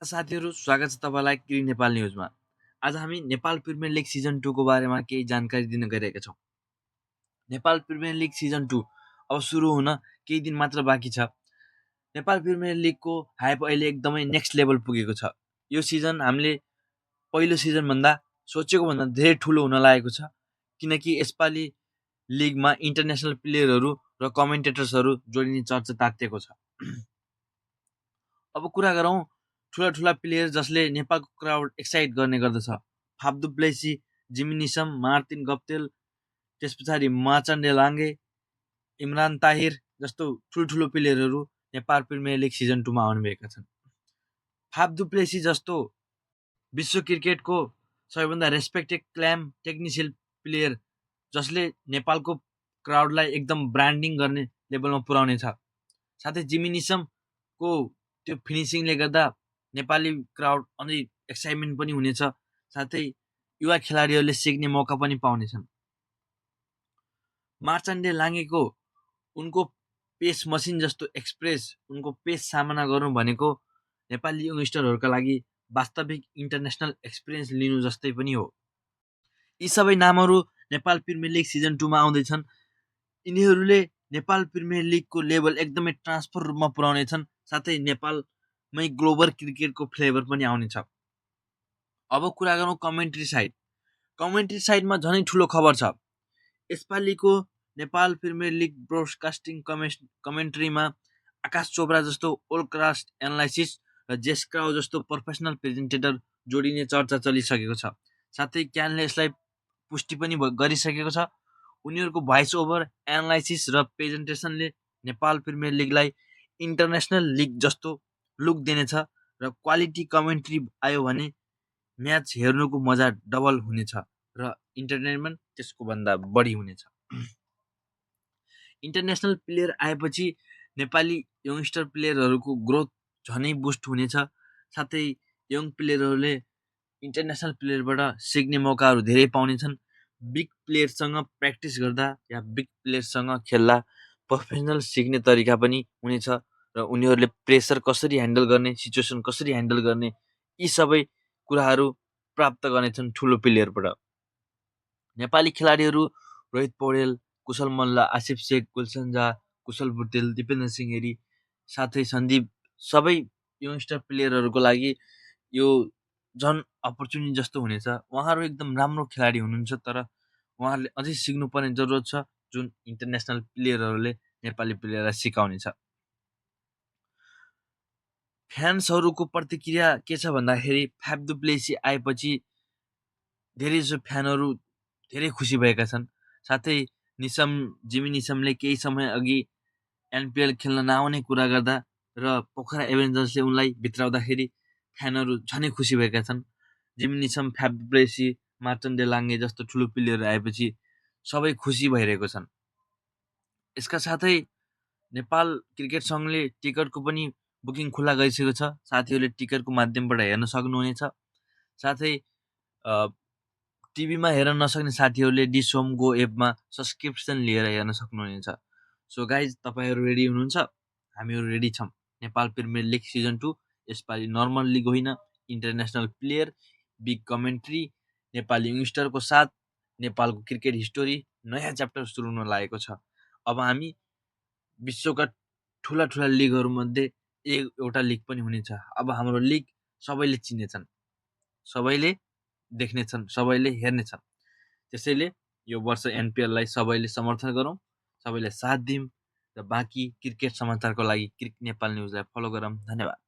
साथीहरू स्वागत छ तपाईँलाई क्रिक नेपाल न्युजमा। आज हामी नेपाल प्रिमियर लिग सिजन 2 को बारेमा केही जानकारी दिन गइरहेका छौँ। नेपाल प्रिमियर लिग सिजन 2 अब सुरु हुन केही दिन मात्र बाँकी छ। नेपाल प्रिमियर लिगको हाइप अहिले एकदमै नेक्स्ट लेभल पुगेको छ। यो सिजन हामीले पहिलो सिजनभन्दा सोचेको भन्दा धेरै ठुलो हुन लागेको छ, किनकि यसपालि लिगमा इन्टरनेसनल प्लेयरहरू र कमेन्टेटर्सहरू जोडिने चर्चा तातिएको छ। अब कुरा गरौँ ठुला प्लेयर जसले नेपालको क्राउड एक्साइट गर्ने गर्दछ। फाफ दु प्लेसी, जिमी निसम, मार्टिन गप्टेल, त्यस पछाडि मार्चन डेलाङ्गे, इमरान ताहिर जस्तो ठुल्ठुलो प्लेयरहरू नेपाल प्रिमियर लिग सिजन 2 मा आउनुभएका छन्। फाफ दु प्लेसी जस्तो विश्व क्रिकेटको सबैभन्दा रेस्पेक्टेड क्ल्याम टेक्निसियल प्लेयर जसले नेपालको क्राउडलाई एकदम ब्रान्डिङ गर्ने लेभलमा पुर्याउने छ। साथै जिमी निसमको त्यो फिनिसिङले गर्दा नेपाली क्राउड अझै एक्साइटमेन्ट पनि हुनेछ। साथै युवा खेलाडीहरूले सिक्ने मौका पनि पाउनेछन्। मार्चन डेलाङ्गेको उनको पेस मसिन जस्तो एक्सप्रेस, उनको पेस सामना गर्नु भनेको नेपाली यङ्स्टरहरूका लागि वास्तविक इन्टरनेसनल एक्सपिरियन्स लिनु जस्तै पनि हो। यी सबै नामहरू नेपाल प्रिमियर लिग सिजन 2 मा आउँदैछन्। यिनीहरूले नेपाल प्रिमियर लिगको लेभल एकदमै ट्रान्सफर रूपमा पुर्याउनेछन्। साथै नेपालमै ग्लोबल क्रिकेटको फ्लेभर पनि आउनेछ। अब कुरा गरौँ कमेन्ट्री साइड। कमेन्ट्री साइडमा झनै ठुलो खबर छ। यसपालिको नेपाल प्रिमियर लिग ब्रोडकास्टिङ कमेन्ट्रीमा आकाश चोपडा जस्तो ओल्ड क्लास एनालाइसिस र जेस क्राउ जस्तो प्रोफेसनल प्रेजेन्टेटर जोडिने चर्चा चलिसकेको छ। साथै क्यानले यसलाई पुष्टि पनि गरिसकेको छ। उनीहरूको भोइस ओभर एनालाइसिस र प्रेजेन्टेसनले नेपाल प्रिमियर लिगलाई इन्टरनेसनल लिग जस्तो लुक दिनेछ र क्वालिटी कमेन्ट्री आयो भने म्याच हेर्नुको मजा डबल हुनेछ र इन्टरटेनमेन्ट त्यसको भन्दा बढी हुनेछ। इन्टरनेसनल प्लेयर आएपछि नेपाली यङ्स्टर प्लेयरहरूको ग्रोथ झनै बुस्ट हुनेछ। साथै यङ प्लेयरहरूले इन्टरनेसनल प्लेयरबाट सिक्ने मौकाहरू धेरै पाउनेछन्। बिग प्लेयरसँग प्र्याक्टिस गर्दा या बिग प्लेयरसँग खेल्दा प्रोफेसनल सिक्ने तरिका पनि हुनेछ र उनीहरूले प्रेसर कसरी ह्यान्डल गर्ने, सिचुएसन कसरी ह्यान्डल गर्ने, यी सबै कुराहरू प्राप्त गर्नेछन् ठुलो प्लेयरबाट। नेपाली खेलाडीहरू रोहित पौडेल, कुशल मल्ल, आसिफ शेख, गुलसन झा, कुशल बुटेल, दिपेन्द्र सिंह हेरी, साथै सन्दीप, सबै यङ्स्टर प्लेयरहरूको लागि यो झन् अपर्च्युनिटी जस्तो हुनेछ। उहाँहरू एकदम राम्रो खेलाडी हुनुहुन्छ, तर उहाँहरूले अझै सिक्नुपर्ने जरुरत छ, जुन इन्टरनेसनल प्लेयरहरूले नेपाली प्लेयरलाई सिकाउनेछ। फ्यान्सहरूको प्रतिक्रिया के छ भन्दाखेरि फाफ दु प्लेसी आएपछि धेरैजसो फ्यानहरू धेरै खुसी भएका छन्। साथै जिमी निसमले केही समय अघि एनपिएल खेल्न नआउने कुरा गर्दा र पोखरा एभेन्जर्सले उनलाई भित्राउँदाखेरि फ्यानहरू झनै खुसी भएका छन्। जिमी निसम, फाफ दु प्लेसी, मार्चन डेलाङ्गे जस्तो ठुलो प्लेयर आएपछि सबै खुसी भइरहेको छन्। यसका साथै नेपाल क्रिकेट सङ्घले टिकटको पनि बुकिङ खुल्ला गरिसकेको छ। साथीहरूले टिकटको माध्यमबाट हेर्न सक्नुहुनेछ। साथै टिभीमा हेर्न नसक्ने साथीहरूले डिस होम गो एपमा सब्सक्रिप्सन लिएर हेर्न सक्नुहुनेछ। सो गाइज, तपाईँहरू रेडी हुनुहुन्छ? हामीहरू रेडी छौँ। नेपाल प्रिमियर लिग सिजन 2 यसपालि नर्मल लिग होइन, international player, big commentary, Nepali यङ्स्टरको साथ नेपालको क्रिकेट हिस्टोरी नयाँ च्याप्टर सुरु हुन लागेको छ। अब हामी विश्वका ठुला लिगहरूमध्ये एउटा लिग पनि हुनेछ। अब हाम्रो लिग सबैले चिनेछन्, सबैले देख्नेछन्, सबैले हेर्नेछन्। त्यसैले यो वर्ष एनपिएललाई सबैले समर्थन गरौँ, सबैले साथ दिउँ र बाँकी क्रिकेट समाचारको लागि क्रिक नेपाल न्युजलाई फलो गरौँ। धन्यवाद।